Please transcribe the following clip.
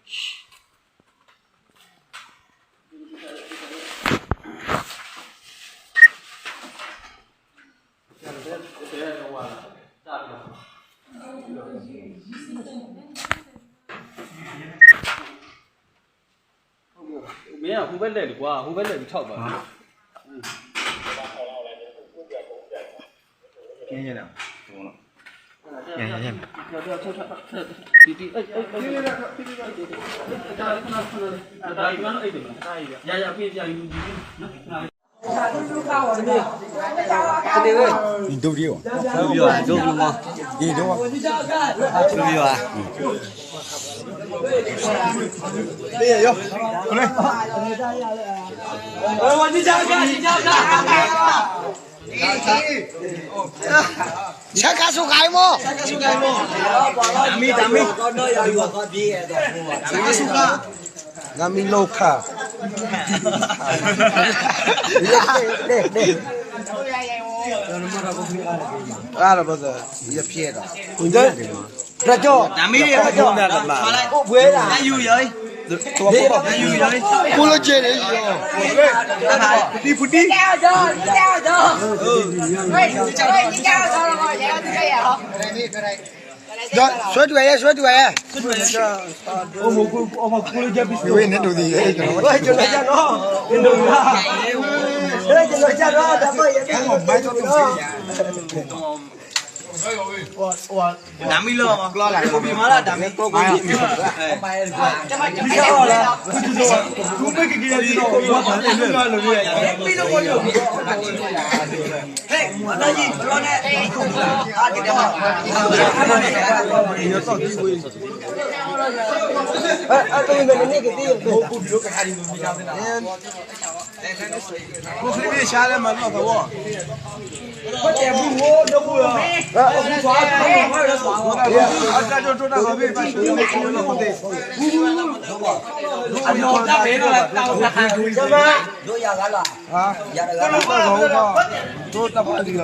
မင်းက ဟိုဘက်လှည့်လေကွာ ဟိုဘက်လှည့်လေ ထောက်ပါ ကဲ ရရ ရရ ရရ ဒုဗီဒီယိ ဒုဗီဒီယိ ဒုဗီဒီယိ ဆဲးခါဆူခါအံၤမ့ၢ် တၢ်မံ တၢ်မံ ဆဲးခါဆူခါ ငါမံလိခါ အါရဘၢယဖျဲဒီး ရကၠီ တၢ်မံ ရကၠီ အိၣ်ဘှဲဒၣ် တၢ်ယူၤယၤ ကိလကဲန့ၣ် ဖုဒံဖုဒံ ဆွဲတူၢ်ဝဲယဲ ဆွဲတူၢ်ဝဲယဲ ဝဲန့ၣ်ဒိၣ်သံ ဒၣ်မံလီၤ မံမၤလၢဒၣ်မံ ဒိၣ်တၢ်ဖးလံလီၤ